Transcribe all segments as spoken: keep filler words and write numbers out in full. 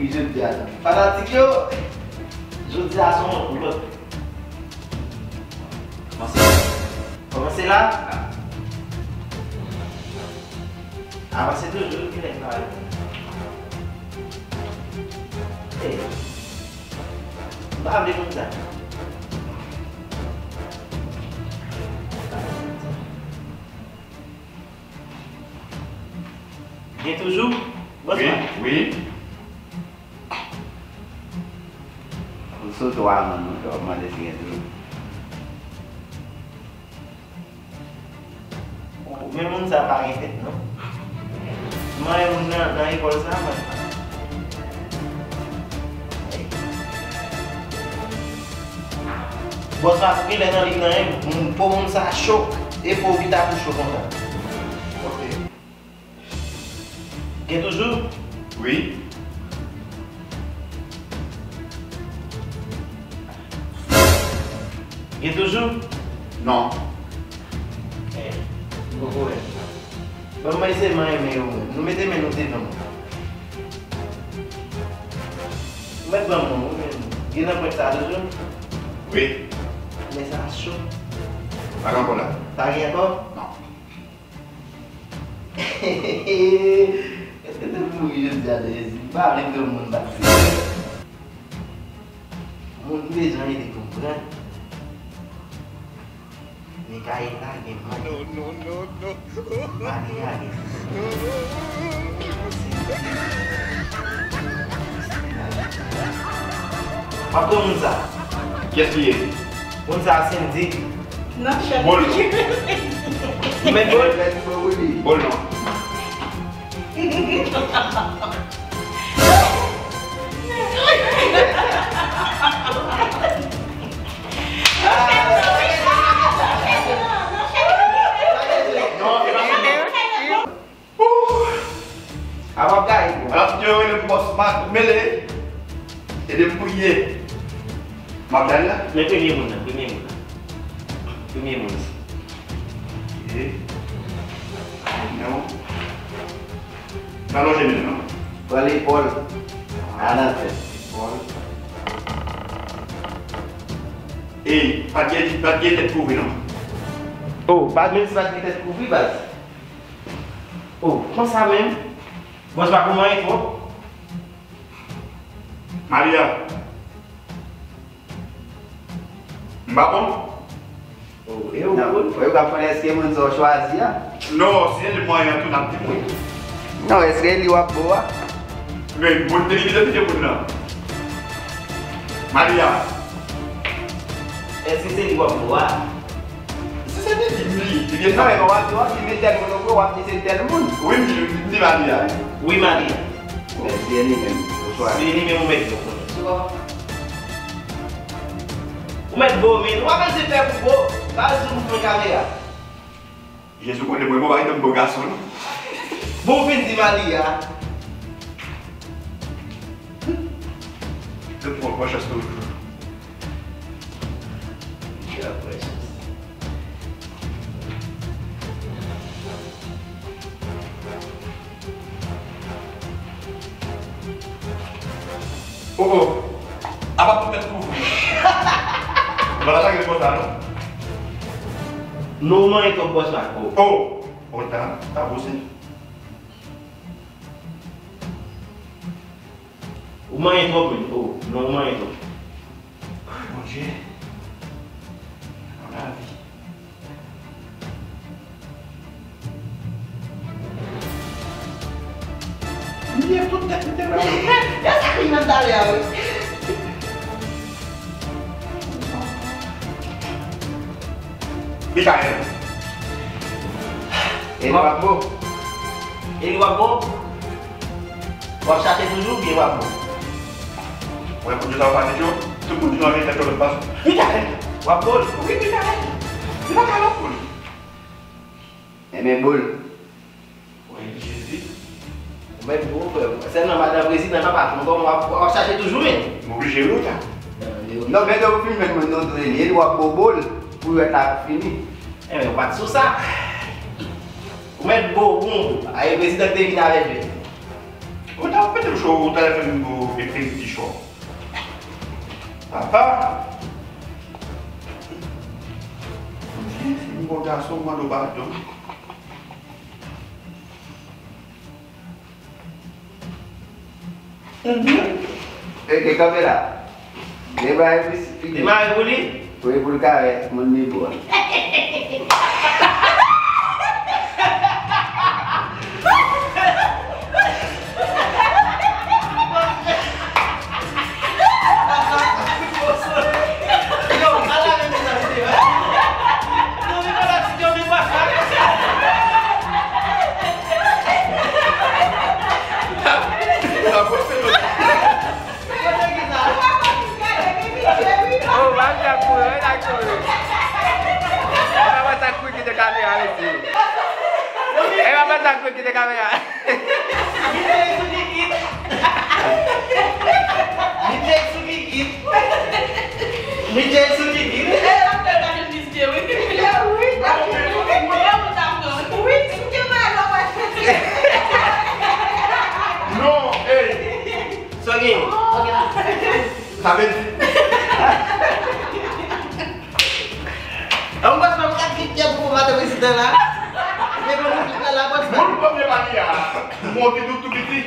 Jodi a, fanatik yo, jodi a se yon lòt. Kòmanse, kòmanse la. Avanse toujou, ki nèg pa. Ey, m pa vle moun sa. Gen toujou? Bonswa. Wi, wi. Ou sot ou a moun, ou mande si gen toujou. Ou menm moun sa pa gen tèt, non? Manyen moun nan, nan lekòl sa, mwen. Bòs la, gen lè nan lig nan, moun, po moun sa cho, e po ki ta pou cho konsa. Ok. Gen toujou? Wi. Gen toujou? Non. Eh, m poko wè. Ban mwen se manyen men yo, mwen. Nou mete men nou devan mwen. Ou mèt ban mwen, ou menm. Gen nan pwent sa toujou? Wi. Men sa cho. Pa gen ankò la. Pa gen ankò? Non. Èske te mouri jodi a, Jezi? M pa vle granmoun bat se. Moun bezwen ede konprann. Mikayela gen mank. Non, non, non, non. Maria gen. W ap pran moun sa. Kiyès li ye? Moun sa, Cindy. Nan chèf. Bòl non. Ou mèt bòl? Bòl non. Ooh! Apa gay, ala pou yo rele m bòs mak mele. Ede m priye. M ap gade la. Men premye moun nan, premye moun nan. Premye moun. Ok. Non. Nan lonje men nan. Pran lepòl. Ann antre. Lepòl. Ey, pa t gen, pa t gen tèt kouvri non. Oh, pa menm si pa t gen tèt kouvri, baz. Oh, konsa menm? Bòs pa pou manyen twòp. Maria. M pa bon? Oh, e ou, non, bon? Fò yo ka konnen èske moun sa w chwazi a. Non, si se li mwen an tou, n ap di mwen. Non, èske li w ap bo a? Men, moun te li ki te moun nan. Maria. Èske se li w ap bo a? Si se li, li, li, li, non, men w ap di, w ap di vin tèl moun, ou w ap di se tèl moun. Wi, m di, m di Maria. Wi, Maria. Men si e li menm, ou chwazi. Si e li menm, ou mèt di w konnen. Ou mèt bo, men ou pa bezwen pè pou bo. Baz, ou pran kamera. Jezi konnen mwen, mwen pa gentan bo gason non. Bon, ou fin di Maria. Tout moun pran chans toujou. Li ap pran chans. Oh, oh. Apa pou tèt kouvri. Ou pa ta lage konsa non. Non, ou manyen twòp bòs la. Oh. Oh, ta, ta bouse. Ou manyen twòp, men. Oh, non, ou manyen twòp. Bondye. Nan lavi. Li lève tout tèt li te la. E sa ki nan talè a, wi. Mikaèl. E li w ap bo? E li w ap bo? W ap chache toujou oubyen w ap bo? Wè, kounye sa w pa di yo, tout moun di nou antre tèt yo lòt fason. Mikaèl! W ap bo l? Wi, Mikaèl! Li pa ka lòt moun. Enben, bo l. Wi, Jezi. Ou mèt bo, frè m. Sèlman madan prezidan nan pa konn kòman w ap, w ap chache toujou, men. M oblije wi, ta. Non, men ou fin mèt mwen non tou, e li w ap bo bo l pou jwèt la fini. Enben, ou pa t sou sa. Ou mèt bo, bon, a e prezidan ki te vin avèk jwèt. Ou ta mete m cho, ou ta leve m pou epi ti cho. Papa! Monchè, si m bon gason, m mande w padon. Mhm. E, e kanpe la. E bay pou li. E bay pou li. Wi, pou l ka wè moun li bon. Oh, pa fè kouri, pa fè kouri. E pa fè kouri kite kamera, mesye. E pa fè kouri kite kamera. Michel sou kikit. Michel sou kikit. Non, ey. Sa gen? Sa vle di. An bòs pa m ka di pye pou madan prezidan la. Men bon, nou tout la, la bòs pa. Moun premye bagay a. Mwen te dout tou piti.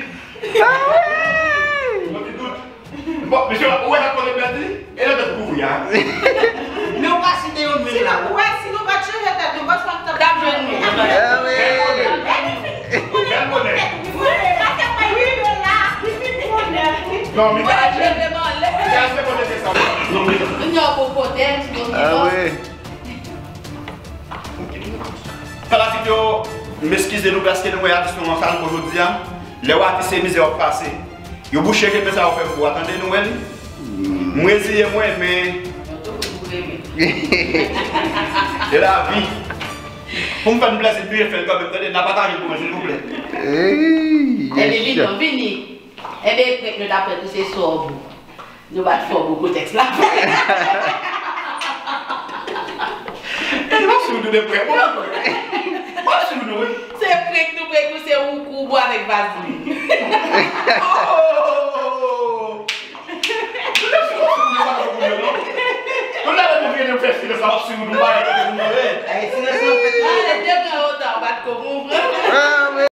Mwen te dout. Bon, mesye, ou wè sa kote m pèdi? E lè tèt kouvri a. Men ou pa site youn menm la. Ou wè, si nou pa t chanje tèt nou, bòs pa t ap jwenn nou. Bèl bonè. Bèl bonè. Non, Michael, Michael te konnen se sa. Non, men. Kounye a, ou poko tèt, bon, ah, wi. Fanatik yo, m eskize nou paske nou wè atis nou an sal pou jodi a. Lè w atis se mizè w ap pase. Yo bouche je, men sa yo fè m pou w tande nou wè li. M reziye mwen, men. Se lavi. Pou m fè n plèzi, nou fè l kanmenm, tande, n a pataje l pou mwen, silvouplè. Ey, ebyen, vini, vini. Ebyen, prank nou t ap fè tou se sòbo. Nou pa t fò bokou tèks la. E m ap swiv nou de prè. Bon, m ap swiv nou, wi. Se prank nou prank ou, se ou kou bo avèk vazlin. Oh! Tout lè nou vin, nou fè silans, m ap swiv nou, pa arete nou, non. Ey, silans lan fèt la. Ale, te pran otan, ou pa t ko konprann.